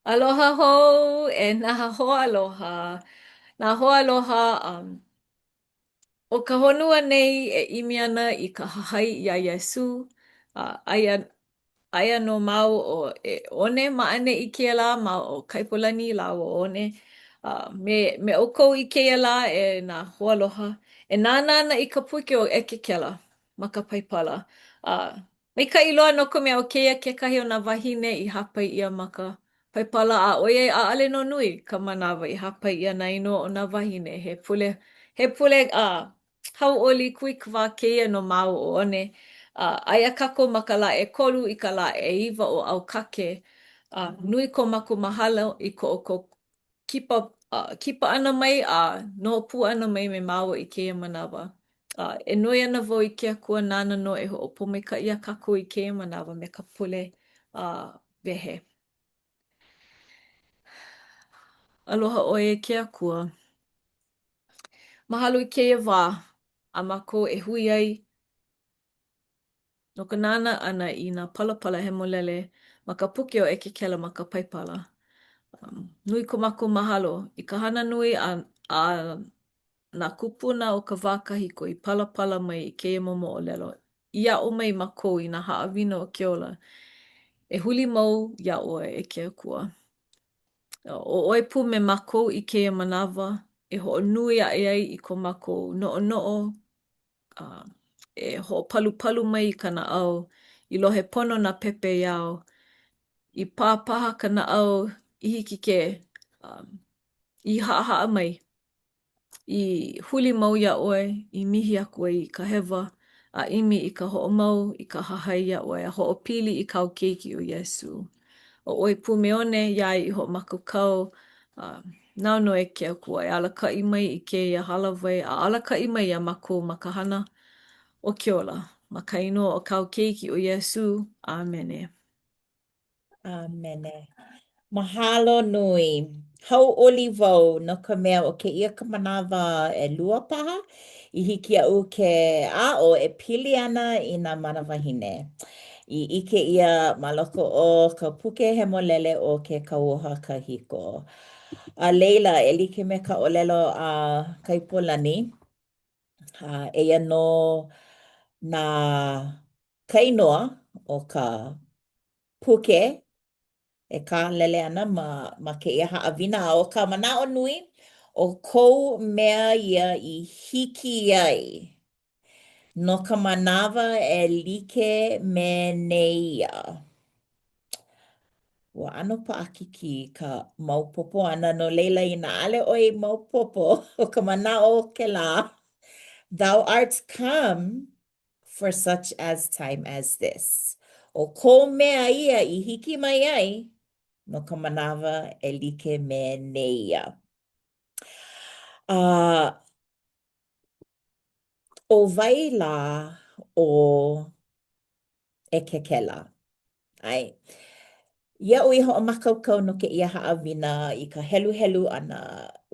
Aloha hou e nā hoaaloha. Nā hoaaloha, um, ʻo ka honua nei e ʻimi ana i ka hahai iā Iesū, a aia, aia nō māua ʻo ʻEone ma ʻaneʻi kēia lā ma o Kaipolani lāua ʻo One. A me, me ʻoukou i kēia lā e nā hoaaloha, e nānā ana i ka puke ʻo ʻEkekela ma ka Paipala. A Maikaʻi loa no ka mea ʻo kēia kekahi o nā wāhine i hāpai ʻia ma ka Paipala a ʻoiai ʻaʻole nō nui ka manawa i hāpai ʻia nā inoa o nā wāhine, he pule, he pule a hauʻoli kūikawā kēia no māua ʻo One. A aia kākou ma ka lā ʻekolu i ka lā ʻeiwa o ʻAukake. A nui ko mākou mahalo i ko ʻoukou kipa, kipa ʻana mai a noho pū ʻana mai me māua i kēia manawa. A e noi ana wau i ke Akua nāna nō e hoʻopōmaikaʻi iā kākou i kēia manawa me ka pule a wehe. Aloha ʻoe e ke Akua. Mahalo i kēia wā a mākou e hui ai no ka nānā ʻana i nā palapala hemolele ma ka puke ʻo ʻEkekela ma ka Paipala. Um, nui ko mākou mahalo i ka hana nui a, a nā kūpuna o ka wā kahiko i palapala mai i kēia mau moʻolelo, i aʻo mai mākou i nā haʻawina o ke ola e huli mau iā ʻoe e ke Akua. ʻO ʻoe pū me mākou i kēia manawa e hoʻonui aʻe ai i ko mākou noʻonoʻo, a e hoʻopalupalu mai i ka naʻau, i lohe pono nā pepeiao, i pā paha ka naʻau i hiki ke um, i haʻahaʻa mai, i huli mau iā ʻoe, i mihi aku ai i ka hewa, a ʻimi i ka hoʻomau i ka hahai iā ʻoe, a hoʻopili i kāu keiki ʻo Iesū. ʻO ʻoe pū me One iā ia i hoʻomākaukau, a nāu nō e ke Akua e alakaʻi mai i kēia hālāwai a alakaʻi mai iā mākou ma ka hana o ke ola. Ma ka inoa o kāu keiki ʻo Iesū. ʻĀmene. ʻĀmene. Mahalo nui. Hauʻoli wau no ka mea ʻo kēia ka manawa ʻelua paha i hiki iaʻu ke aʻo e pili ana i nā mana wahine i ʻike ʻia ma loko o ka puke hemolele o ke Kauoha Kahiko. A laila, e like me ka ʻōlelo a Kaipolani, a eia nō nā ka inoa o ka puke e kālele ana ma, ma kēia haʻawina a ʻo ka manaʻo nui, ʻo kou mea ia i hiki ai no ka manawa e like me nēia. Ua ʻano paʻakikī ka maopopo ʻana, no laila inā ʻaʻole ʻoe i maopopo ʻo ka manaʻo o kēlā, Thou art come for such as time as this. ʻO kou mea ia i hiki mai ai no ka manawa e like me nēia. A ʻo wai lā ʻo ʻEkekela? ʻAe. Iaʻu i hoʻomākaukau no kēia haʻawina i ka heluhelu ʻana,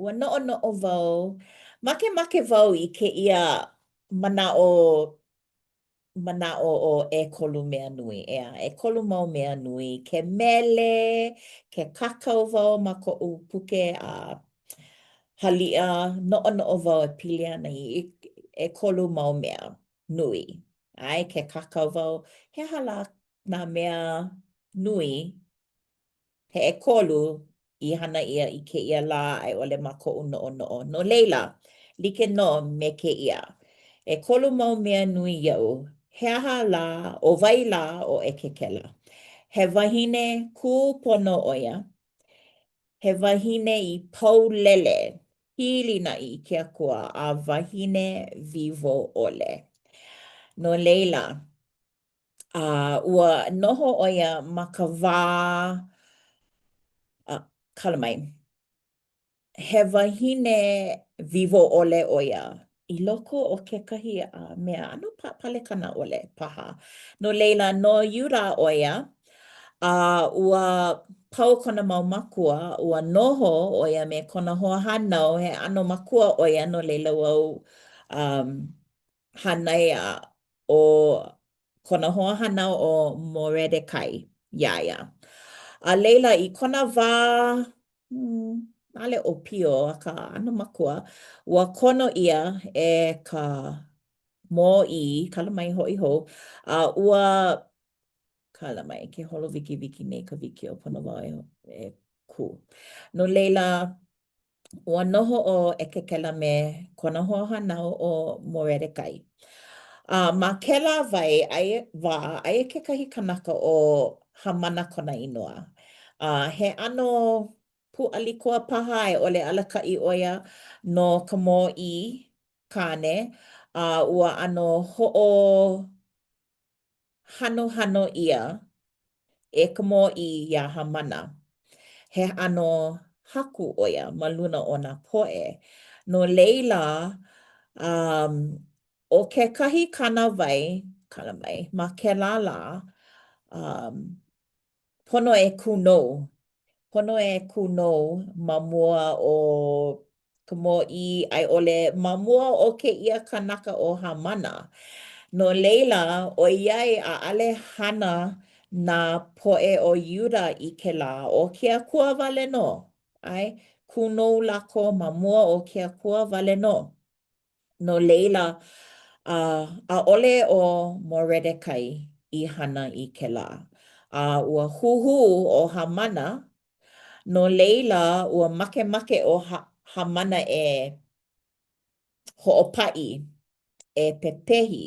ua noʻonoʻo wau, makemake wau i kēia manaʻo manaʻo o ʻekolu mea nui, ʻeā, ʻekolu mau mea nui, ke mele, ke kākau wau ma koʻu puke a haliʻa, noʻonoʻo wau e pili ana i ʻekolu mau mea nui. ʻAe, ke kākau wau, he aha lā nā mea nui he ʻekolu i hana ʻia i kēia lā a i ʻole ma koʻu noʻonoʻo. No laila, like nō me kēia. ʻEkolu mau mea nui iaʻu. He aha lā, ʻo wai lā ʻo ʻEkekela? He wahine kūpono ʻo ia. He wahine i paulele, hilinaʻi i ke Akua a wahine wiwo ʻole. No laila, a ua noho ʻo ia ma ka wā a kala mai. He wahine wiwo ʻole ʻo ia i loko o kekahi mea ʻano palekana ʻole paha. No laila, no Iuda ʻo ia, a ua pau kona mau mākua, ua noho ʻo ia me kona hoahānau, he ʻano makua ʻo ia, no laila ua um, hānai a ʻo kona hoahānau ʻo Moredekai iā ia. A laila, i kona wā, hmm, ʻaʻole ʻōpio, akā ʻano makua, ua kono ʻia e ka mōʻī, kala mai hoʻi hou, a ua, kala mai, ke holo wikiwiki nei ka wikiō, pono wau e, e kū. No laila, ua noho ʻo ʻEkekela me kona hoahānau ʻo Moredekai. A ma kēlā wai, aia, wā, aia kekahi kanaka ʻo Hamana kona inoa. A he ʻano pūʻali koa paha a i ʻole alakaʻi ʻo ia no ka mōʻī kāne, a ua ʻano hoʻo hanohano ʻia e ka mōʻī iā Hamana. He ʻano haku ʻo ia ma luna o nā poʻe. No laila, um, ʻo kekahi kānāwai, kala mai, ma kēlā lā, um, pono e kūnou. Pono e kūnou ma mua o ka mōʻī a i ʻole ma mua o kēia kanaka ʻo Hamana. No laila, ʻoiai ʻaʻale hana nā poʻe o Iuda i kēlā, ʻo ke Akua wale nō, ʻae, kūnou lākou ma mua o ke Akua wale nō. No laila, a, ʻaʻole ʻo Moredekai i hana i kēlā. A ua huhū ʻo Hamana, no laila, ua makemake ʻo Hamana e hoʻopaʻi, e pepehi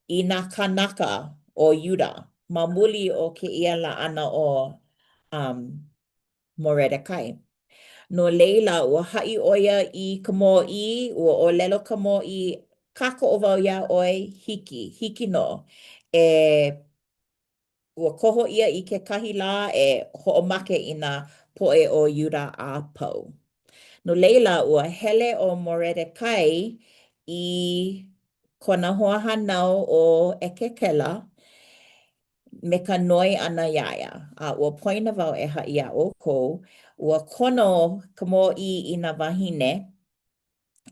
i nā kānaka o Iuda ma muli o kēia laʻana o um, Moredekai. No laila, ua haʻi ʻo ia i ka mōʻī, ua ʻōlelo ka mōʻī, kākoʻo wau iā ʻoe, hiki, hiki nō. E, ua koho ʻia i kekahi lā e hoʻomake i nā poʻe o Iuda a pau. No laila, ua hele ʻo Moredekai i kona hoahānau ʻo ʻEkekela, me ka noi ʻana iā ia, a ua poina wau e haʻi iā ʻoukou, ua kono ka mōʻī i nā wāhine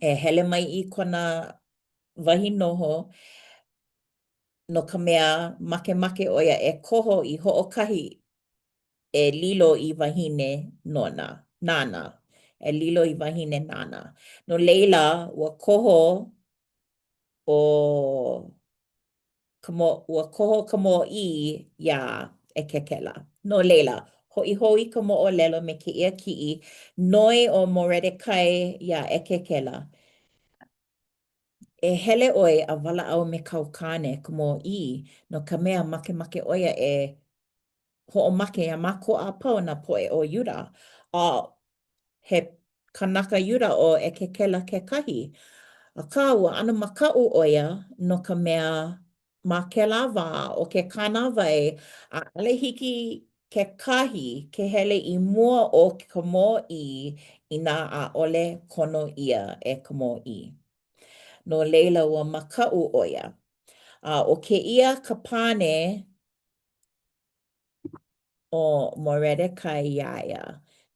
e hele mai i kona wahi noho, no ka mea, makemake ʻo ia e koho i hoʻokahi e lilo i wahine nona, nāna, e lilo i wahine nāna. No laila, ua koho ʻo ka mō, ua koho ka mōʻī iā ʻEkekela. No laila, hoʻi hou i ka moʻolelo me kēia kiʻi, noi ʻo Moredekai iā ʻEkekela, E hele ʻoe a walaʻau me kāu kāne, ka mōʻī, no ka mea, makemake ʻo ia e hoʻomake iā mākou a pau nā poʻe o Iuda, a he kanaka Iuda ʻo ʻEkekela kekahi. Akā, ua ʻano makaʻu ʻo ia, no ka mea, ma kēlā wā o ke kānāwai, ʻaʻole hiki kekahi ke hele i mua o ka mōʻī inā ʻaʻole kono ʻia e ka mōʻī. No laila, ua makaʻu ʻo ia. A ʻo kēia ka pane ʻo Moredekai iā ia.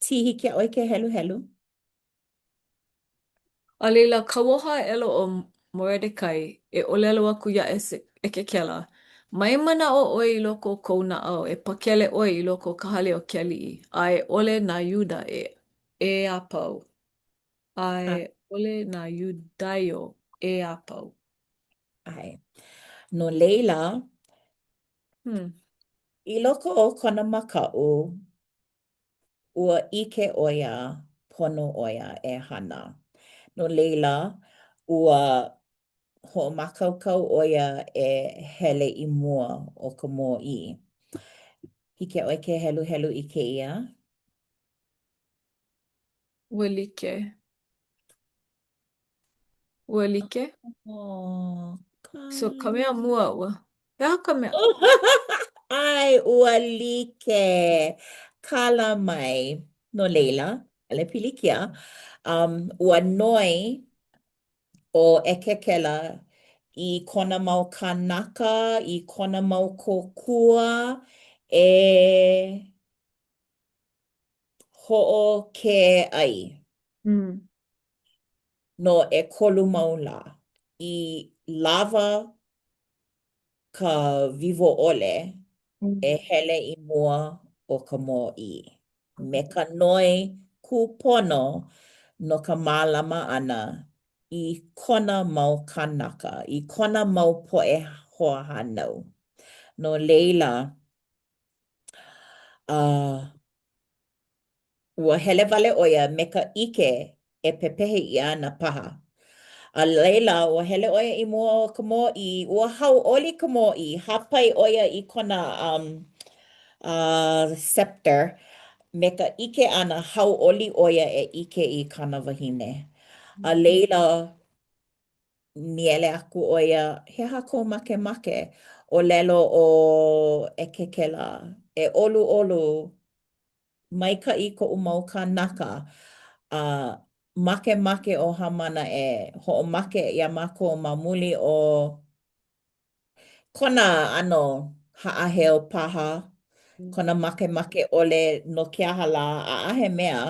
Tī, hiki iā ʻoe ke heluhelu? A laila, kauoha aʻela ʻo Moredekai e ʻōlelo aku iā ʻEkekela, Mai manaʻo ʻoe i loko o kou naʻau e pakele ʻoe i loko o ka hale o ke aliʻi, a e ʻole nā Iuda ʻē a pau. A e ʻole nā Iudaio ʻē a pau. ʻAe. No laila, Hmm. I loko o kona makaʻu, ua ʻike ʻo ia, pono ʻo ia e hana. No laila, ua hoʻomākaukau ʻo ia e hele i mua o ka mōʻī. Hiki iā ʻoe ke heluhelu i kēia? Ua like. Ua like? Oh, So, ka mea mua, ua. He aha ka mea? ʻAe, ua like. Kala mai. No laila, ʻaʻole pilikia. Um, ua noi ʻo ʻEkekela i kona mau kānaka, i kona mau kōkua e hoʻokē ʻai. Mm. No ʻekolu mau lā i lawa ka wiwo ʻole e hele i mua. o ka mōʻī me ka noi kūpono no ka mālama ʻana i kona mau kānaka, i kona mau poʻe hoahānau. No laila, uh, Ua hele wale ʻo ia me ka ʻike e pepehi ʻia ana paha. A laila, ua hele ʻo ia i mua o ka mōʻī, ua hauʻoli ka mōʻī, hāpai ʻo ia i kona um, uh, scepter me ka ʻike ʻana hauʻoli ʻo ia e ʻike i kāna wahine. A laila, nīele aku ʻo ia, he aha kou makemake? ʻŌlelo ʻo ʻEkekela, e ʻoluʻolu, maikaʻi koʻu mau kānaka, a makemake ʻo Hamana e hoʻomake iā mākou ma muli o kona ʻano haʻaheo paha, kona makemake ʻole no ke aha lā, ʻaʻahe mea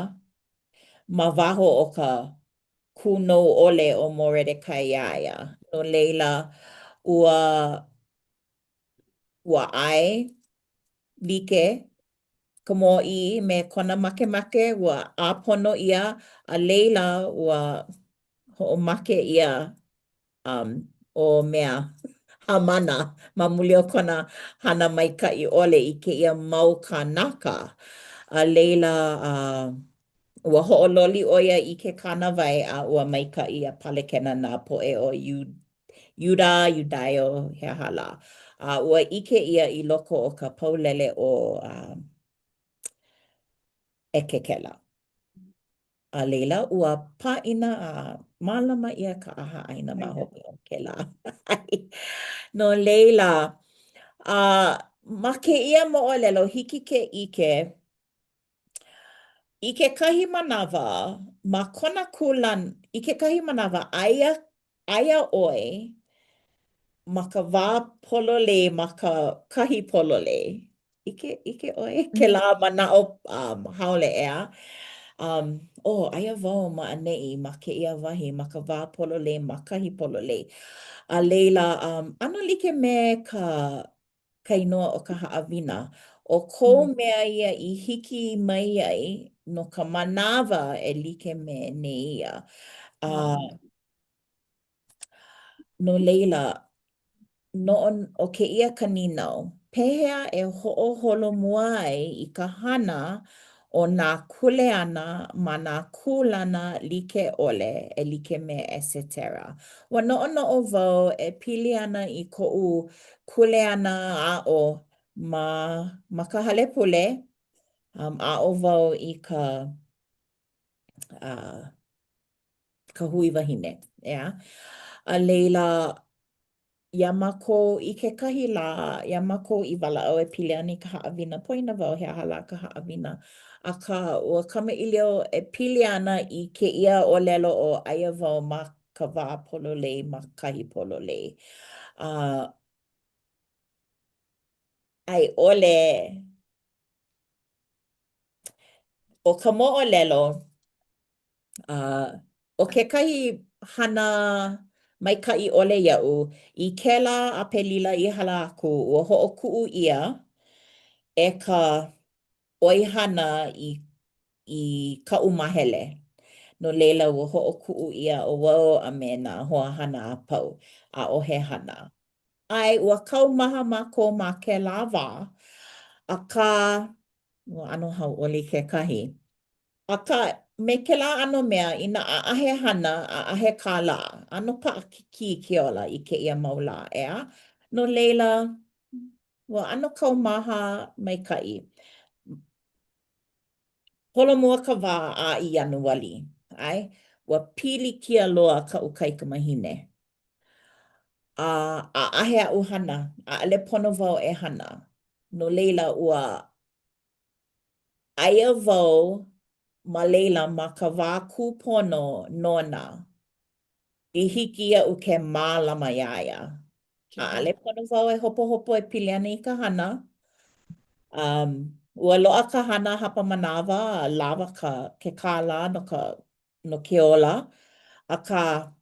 ma waho o ka kūnou ʻole o Moredekai iā ia. No laila, ua ua ʻae like ka mōʻī me kona makemake, ua ʻāpono ʻia, a laila ua hoʻomake ʻia um, ʻo mea Hamana ma muli o kona hana maikaʻi ʻole i kēia mau kānaka. A laila, uh, ua hoʻololi ʻo ia i ke kānāwai a ua maikaʻi a palekena nā poʻe o Iuda, Iudaio, he aha lā. A ua ʻike ʻia i loko o ka paulele ʻo uh, ʻEkekela. A laila, ua pāʻina a mālama ʻia ka ʻaha ʻaina ma hope o kēlā. No laila, a ma kēia moʻolelo, hiki ke ʻike i kekahi manawa, ma kona kūlana, i kekahi manawa, aia, aia ʻoe ma ka wā pololei ma ka kahi pololei. ʻIke, ʻike ʻoe kēlā manaʻo um, haole, ʻeā? Um, oh, aia wau ma ʻaneʻi, ma kēia wahi, ma ka wā pololei, ma kahi pololei. A laila, um, ʻano like me ka ka inoa o ka haʻawina. ʻO kou mea ia i hiki mai ai no ka manawa e like me nēia. A no laila, no, ʻo kēia ka nīnau, pehea e hoʻoholomua ai i ka hana o nā kuleana ma nā kūlana like ʻole e like me ʻEsetera? Ua noʻonoʻo wau e pili ana i koʻu kuleana aʻo ma ma ka hale pule, um, aʻo wau i ka uh, ka hui wahine, ʻeā? A laila, iā mākou i kekahi lā, iā mākou i walaʻau e pili ana i ka haʻawina, poina wau he aha lā ka haʻawina, akā, ua kamaʻilio e pili ana i kēia ʻōlelo ʻo aia wau ma ka wā pololei ma kahi pololei. A a i ʻole, ʻo ka moʻolelo, A ʻo kekahi hana maikaʻi ʻole iaʻu, i kēlā ʻApelila i hala aku, ua hoʻokuʻu ʻia e ka ʻoihana i i kaʻu māhele. No laila, ua hoʻokuʻu ʻia ʻo wau a me nā hoa hana a pau. ʻAʻohe hana. ʻAe, ua kaumaha mākou ma kēlā wā, akā, ua ʻano hauʻoli kekahi. Akā, me kēlā ʻano mea, inā ʻaʻahe hana, ʻaʻahe kālā, ʻano paʻakikī ke ola i kēia mau lā, ʻeā? No laila, ua ʻano kaumaha maikaʻi. Holomua ka wā a i Ianuali, ʻae, ua pilikia loa kaʻu kaikamahine. A ʻaʻahe aʻu hana, ʻaʻole pono wau e hana. No laila, ua Aia wau ma laila ma ka wā kūpono nona i hiki iaʻu ke mālama iā ia. ʻAʻole pono wau e hopohopo e pili ana i ka hana. Um, ua loaʻa ka hana hapa manawa a lawa ka, ke kālā no ka, no ke ola, akā,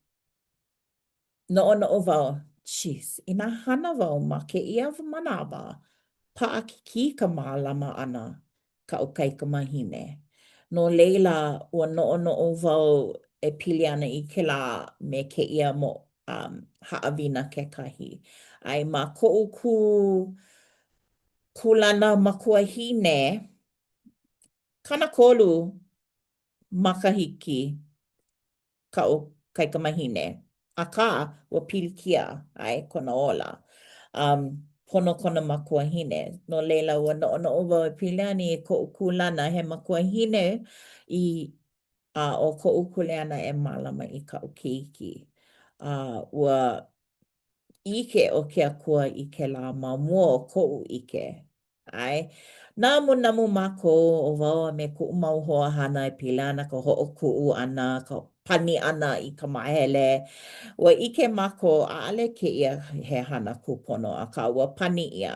Noʻonoʻo wau, Geez, inā hana wau ma kēia manawa, paʻakikī ka mālama ʻana. kaʻu kaikamahine. No laila, ua noʻonoʻo wau e pili ana i kēlā me kēia mo um haʻawina kekahi. ʻAe ma koʻu kū kūlana makuahine, 30 makahiki kaʻu kaikamahine, akā, ua pilikia, ʻae, kona ola. Um, pono kona makuahine. No laila, ua noʻonoʻo wau e pili ana i koʻu kūlana he makuahine i a ʻo koʻu kuleana e mālama i kaʻu keiki. A ua ʻike ʻo ke Akua i kēlā ma mua o koʻu ʻike. ʻAe. Namunamu mākou, ʻo wau a me kuʻu mau hoa hana e pili ana ka hoʻokuʻu ʻana, ka pani ʻana i ka māhele. Ua ʻike mākou ʻaʻole kēia he hana kūpono, akā ua pani ʻia.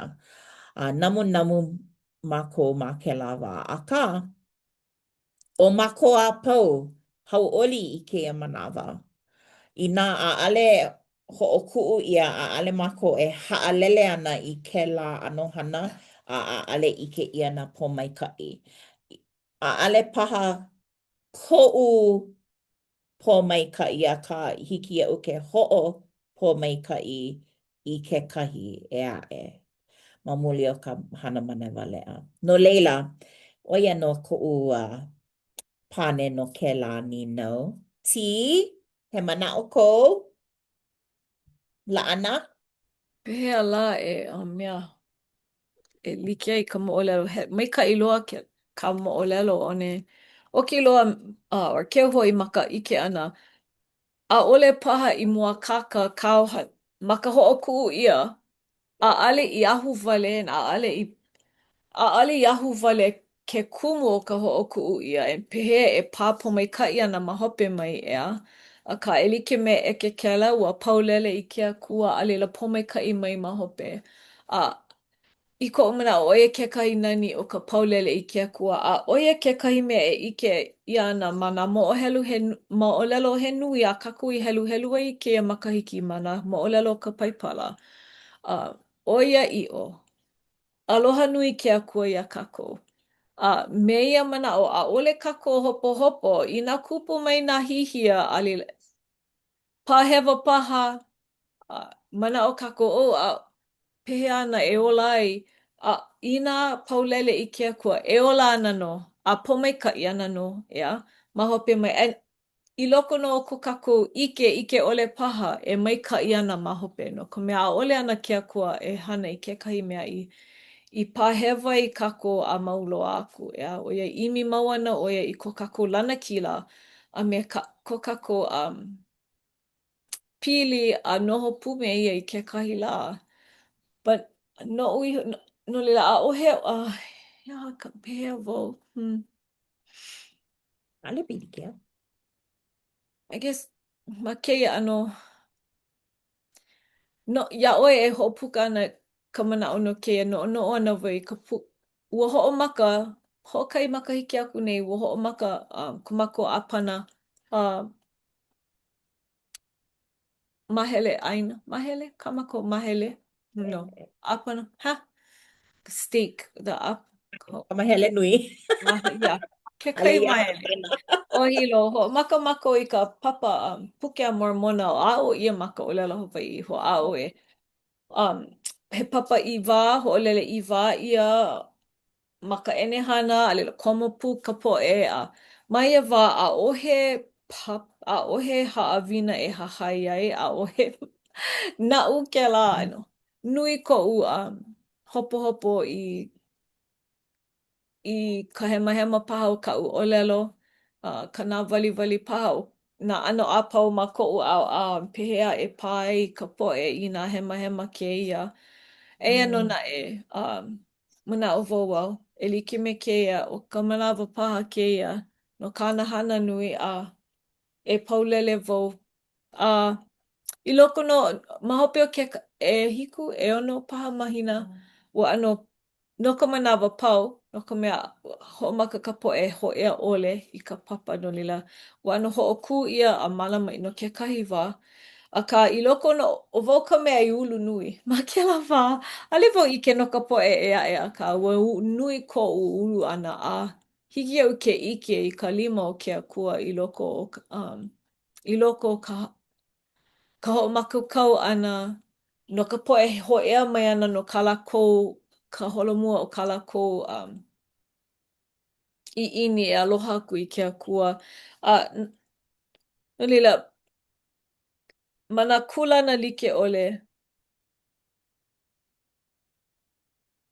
A namunamu mākou ma kēlā wā. Akā, ʻo mākou a pau, hauʻoli i kēia manawa. Inā ʻaʻole hoʻokuʻu ʻia, ʻaʻole mākou e haʻalele ana i kēlā ʻano hana a ʻaʻole ʻike ʻia nā pōmaikaʻi. ʻAʻole paha koʻu pōmaikaʻi akā hiki iaʻu ke hoʻopōmaikaʻi i kekahi ʻē aʻe ma muli o ka hana manawaleʻa. No laila, ʻo ia nō koʻu pane no kēlā nīnau. Tī, he manaʻo kou? Laʻana? Pehea lā e a mea e like ai ka moʻolelo? He maikaʻi loa ke ka moʻolelo one oki loa uh, or keu hoʻi ma ka ʻike ʻana ʻaʻole paha i mōakāka kāu ma ka hoʻokuʻu ʻia, ʻaʻale i ahuwale, ʻaʻale i ʻaʻale i ahuwale ke kumu o ka hoʻokuʻu ʻia, and pehea e pā pōmaikaʻi ana ma hope mai, ʻeā? Akā, e like me ʻEkekela, ua paulele i ke Akua, a laila pōmaikaʻi mai ma hope. A I koʻu manaʻo, ʻo ia kekahi nani o ka paulele i ke Akua, a ʻo ia kekahi mea e ʻike ʻia ana ma nā moʻohelu he moʻolelo he nui a kākou i heluhelu ai i kēia makahiki ma nā moʻolelo o ka Paipala. A ʻoiaʻiʻo, aloha nui ke Akua iā kākou. A me ia manaʻo, ʻaʻole kākou hopohopo inā kupu mai nā hihia a laila, pāhewa paha, a manaʻo kākou, oh, a pehea ana e ola ai, a inā paulele i ke Akua, e ola ana nō, a pōmaikaʻi ana nō, ʻeā, ma hope mai. And i loko nō o ko kākou ʻike, ʻike ʻole paha, e maikaʻi ana ma hope, no ka mea, ʻaʻole ana ke Akua e hana i kekahi mea i i pāhewa ai kākou a mau loa aku, ʻeā, ʻoiai ʻimi mau ana ʻo ia i ko kākou lanakila a me ka, ko kākou um, pili a noho pū me ia i kekahi lā. But noʻu iho, no, no laila, ʻaʻohe, uh, he aha ka, pehea wau, hmm. ʻAʻole pilikia. I guess, ma kēia ʻano, no, iā ʻoe e hoʻopuka ana ka manaʻo no kēia, noʻonoʻo ana wau i ka pu, ua hoʻomaka, hoʻokahi makahiki aku nei, ua hoʻomaka um, ko mākou ʻāpana uh, Mahele ʻāina, mahele, kā mākou mahele, no, ʻāpana, ha, stake, the up, Ka mahele nui. Mahe, yeah, kekahi mahele. ʻO Hilo, hoʻomaka mākou i ka papa um, puke a Mormona, aʻo ʻia ma ka ʻōlelo Hawaiʻi, hoʻāʻo e. Um, he papa ʻīwā, hoʻolele ʻīwā ʻia, ma ka ʻenehana, a laila komo pū ka poʻe, a ma ia wā, ʻaʻohe pap, ʻaʻohe haʻawina e hahai ai, ʻaʻohe naʻu kēlā ʻano. Nui koʻu um, hopohopo i i ka hemahema paha o kaʻu ʻōlelo, uh, ka nāwaliwali paha o nā ʻano a pau ma koʻu ʻaoʻao, pehea e pā ai ka poʻe inā hemahema kēia. Eia nō naʻe, um, Manaʻo wau au, e like me kēia, ʻo ka manawa paha kēia no kāna hana nui a e paulele wau. A i loko nō, ma hope o ke ʻehiku, ʻeono paha mahina, ua ʻano no ka manawa pau, no ka mea, hoʻomaka ka poʻe hōʻea ʻole i ka papa, no laila, ua ʻano hoʻokū ʻia a mālama no kekahi wā. Akā, i loko nō, ʻo wau ka mea i ulu nui ma kēlā wā, ʻaʻole wau ʻike no ka poʻe ʻē aʻe, akā, ua nui koʻu ulu ʻana a hiki iaʻu ke ʻike i ka lima o ke Akua i loko o ka, um, i loko o ka, ka hoʻomākaukau ʻana no ka poʻe e hōʻea mai ana no kā lākou, ka holomua o kā lākou um, ʻiʻini e aloha aku i ke Akua. A no laila, ma nā kūlana like ʻole,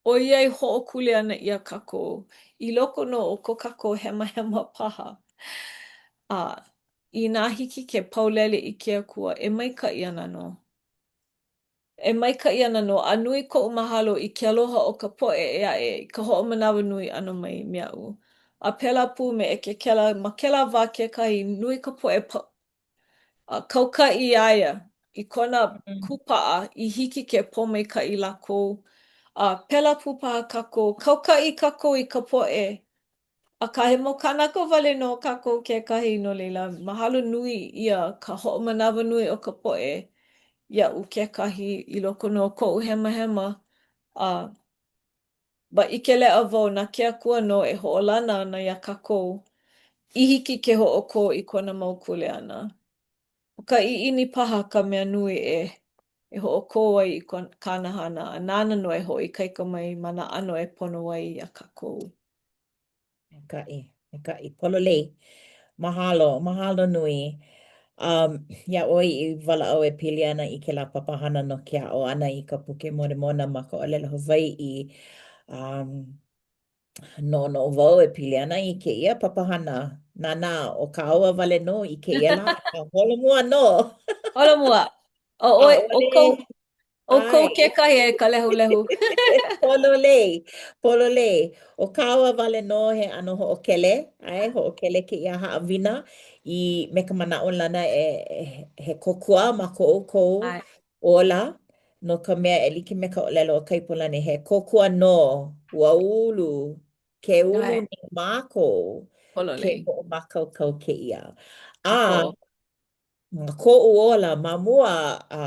ʻoiai hoʻokuleana ʻia kākou, i loko nō o ko kākou hemahema paha, a inā hiki ke paulele i ke Akua, e maikaʻi ana nō. E maikaʻi ana nō, a nui koʻu mahalo i ke aloha o ka poʻe ʻē aʻe i ka hoʻomanawanui ʻana mai me aʻu. A pēlā pū me ʻEkekela, ma kēlā wā kekahi, nui ka poʻe kaukaʻi iā ia i kona kūpaʻa i hiki ke pōmaikaʻi lākou. A pēlā pū paha kākou, kaukaʻi kākou i ka poʻe Akā, he mau kānaka wale nō kākou kekahi, no laila, mahalo nui ʻia ka hoʻomanawanui o ka poʻe iaʻu kekahi i loko nō o koʻu hemahema, a ua ʻike leʻa wau na ke Akua nō e hoʻolana ana iā kākou i hiki ke hoʻokō i kona mau kuleana. ʻO ka ʻiʻini paha ka mea nui e e hoʻokō ai i kāna hana, a nāna nō e hoʻoikaika mai ma nā ʻano e pono ai iā kākou. Maikaʻi, maikaʻi. Pololei. Mahalo, mahalo nui. Um, iā ʻoe i walaʻau e pili ana i kēlā papahana no ke aʻo ʻana i ka Puke Molemona ma ka ʻōlelo Hawaiʻi, um, noʻonoʻo wau e pili ana i kēia papahana. Nānā, ʻo kāua wale nō i kēia lā, a holomua nō. Holomua. ʻO ʻoe, ʻoukou, ʻoukou kekahi e ka lehulehu. Pololei, pololei. ʻO kāua wale nō he ʻano hoʻokele, ʻae, hoʻokele kēia haʻawina i me ka manaʻolana e he kōkua ma ko ʻoukou ola, no ka mea e like me ka ʻōlelo o Kaipolani, he kōkua nō ua ulu, ke ulu nei mākou ke hoʻomākaukau kēia. A Ma koʻu ola, ma mua, a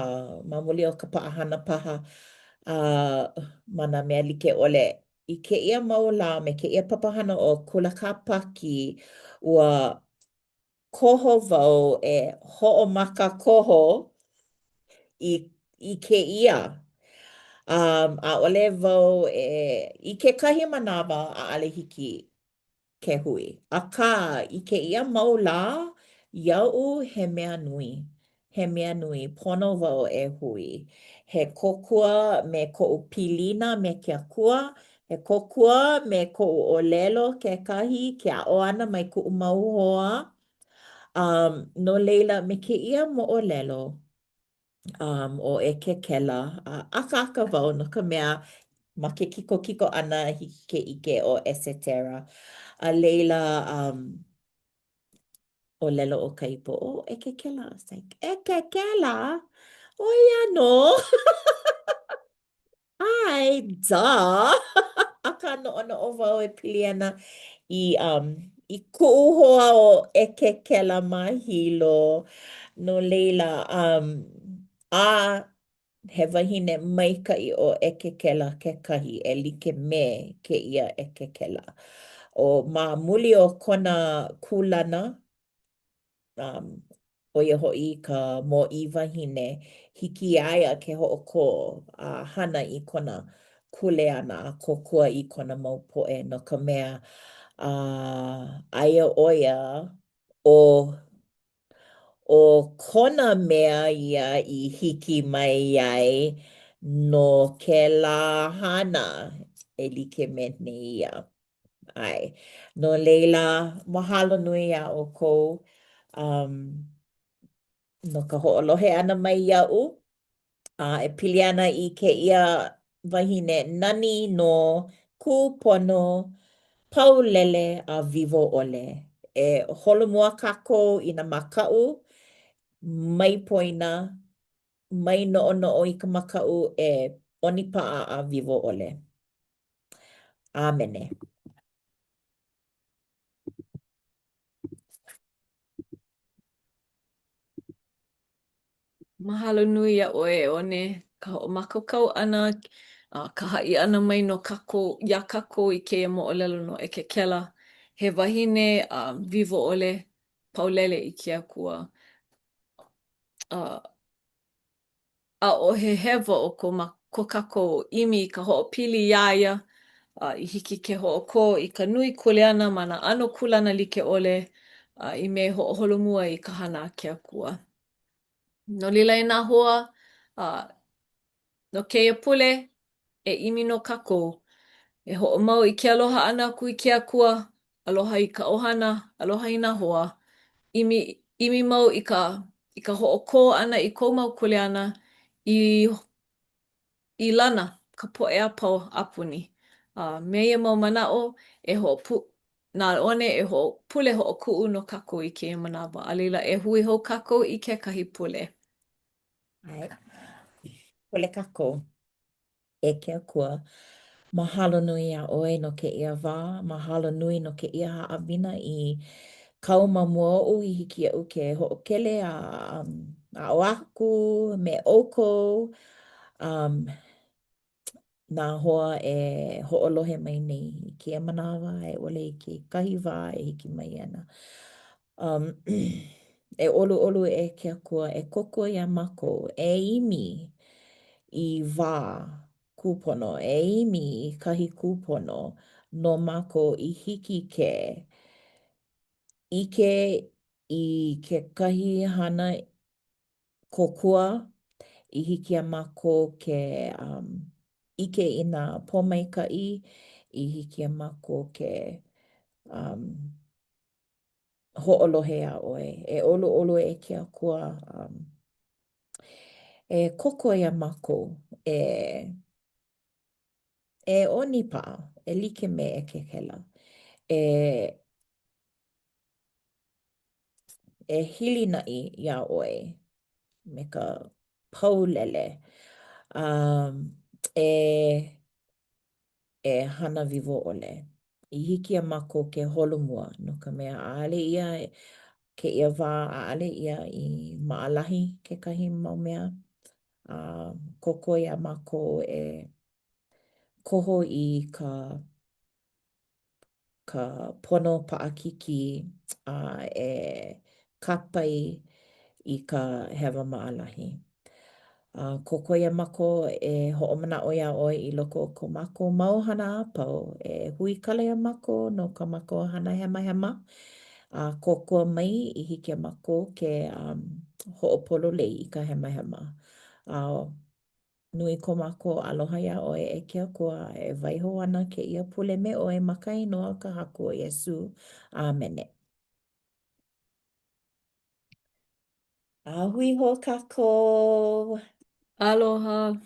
ma muli o ka paʻahana paha, a ma nā mea like ʻole, i kēia mau lā me kēia papahana ʻo Kula Kāpaki, ua koho wau e hoʻomakakoho i i kēia. Um, ʻaʻole wau e, i kekahi manawa, ʻaʻole hiki ke hui. Akā, i kēia mau lā, iaʻu he mea nui. He mea nui, pono wau e hui. He kōkua me koʻu pilina me ke Akua, he kōkua me koʻu ʻōlelo kekahi, ke aʻo ʻana mai kuʻu mau hoa. Um, no laila, me kēia moʻolelo, um, ʻo ʻEkekela, a akaaka wau no ka mea, ma ke kikokiko ʻana hiki ke ʻike ʻo ʻEsetera. A laila, um, ʻōlelo ʻo Kaipo, ʻo ʻEkekela, I was like, ʻEkekela? ʻO ia nō. ʻAe, duh! Akā noʻonoʻo wau e pili ana i, um, i kuʻu hoa ʻo ʻEkekela ma Hilo. No laila, um, a he wahine maikaʻi ʻo ʻEkekela kekahi e like me kēia ʻEkekela. ʻO ma muli o kona kūlana, um, ʻo ia hoʻi ka mōʻī wahine, hiki iā ia ke hoʻokō a hana i kona kuleana a kōkua i kona mau poʻe no ka mea, uh, aia ʻo ia ʻo ʻo kona mea ia i hiki mai ai no kēlā hana e like me nēia. ʻAe. No laila, mahalo nui iā ʻoukou um, no ka hoʻolohe ʻana mai iaʻu a e pili ana i kēia wahine nani nō, kūpono, paulele a wiwo ʻole. E holomua kākou i nā makaʻu, mai poina, mai noʻonoʻo i ka makaʻu e ʻonipaʻa a wiwo ʻole. ʻĀmene. Mahalo nui iā ʻoe e One, ka hoʻomākaukau ʻana, a ka haʻi ʻana mai no kākou, iā kākou i kēia moʻolelo no ʻEkekela. He wahine a wiwo ʻole, paulele i ke Akua. A ʻaʻohe hewa o ko, ko kākou ʻimi i ka hoʻopili iā ia, a i hiki ke hoʻokō i ka nui kuleana ma nā ʻano kūlana like ʻole, a i mea e hoʻoholomua i ka hana a ke Akua. No laila e nā hoa, a no kēia pule, e ʻimi nō kākou e hoʻomau i ke aloha ʻana aku i ke Akua, aloha i ka ʻohana, aloha i nā hoa, ʻimi, ʻimi mau i ka, i ka hoʻokō ʻana i kou mau kuleana i i lana ka poʻe a pau a puni. A me ia mau manaʻo, e hoʻopu, na One e hoʻopule hoʻokuʻu no kākou i kēia manawa. A laila, e hui hou kākou i kekahi pule. ʻAe. Pule kākou. E ke Akua, mahalo nui iā ʻoe no kēia wā, mahalo nui no kēia haʻawina i kau ma mua oʻu i hiki iaʻu ke hoʻokele a um, aʻo aku me ʻoukou. Um, nā hoa e hoʻolohe mai nei i kēia manawa a i ʻole i kekahi wā e hiki mai ana. Um, e ʻoluʻolu e ke Akua e kōkua iā mākou e ʻimi i wā kūpono, e ʻimi i kahi kūpono no mākou i hiki ke ʻike i kekahi hana kōkua i hiki iā mākou ke um, ʻike i nā pōmaikaʻi, i hiki iā mākou ke um, hoʻolohe iā ʻoe. E ʻoluʻolu e ke Akua, um, e kōkua iā mākou e e ʻonipaʻa e like me ʻEkekela. E e hilinaʻi iā ʻoe me ka paulele a e e hana wiwo ʻole. I hiki iā mākou ke holomua, no ka mea, ʻaʻole ia kēia wā, ʻaʻole ia i maʻalahi kekahi mau mea. A kōkua iā mākou e koho i ka ka pono paʻakikī a e kāpae i ka hewa maʻalahi. A kōkua iā mākou e hoʻomanaʻo iā ʻoe i loko o ko mākou mau hana a pau, e huikala iā mākou no kā mākou hana hemahema, a kōkua mai i hiki iā mākou ke um, hoʻopololei i ka hemahema. A Nui ko mākou aloha iā ʻoe e ke Akua, e waiho ana kēia pule me ʻoe ma ka inoa o ka Haku ʻo Iesū. ʻĀmene. A hui hou kākou! Aloha.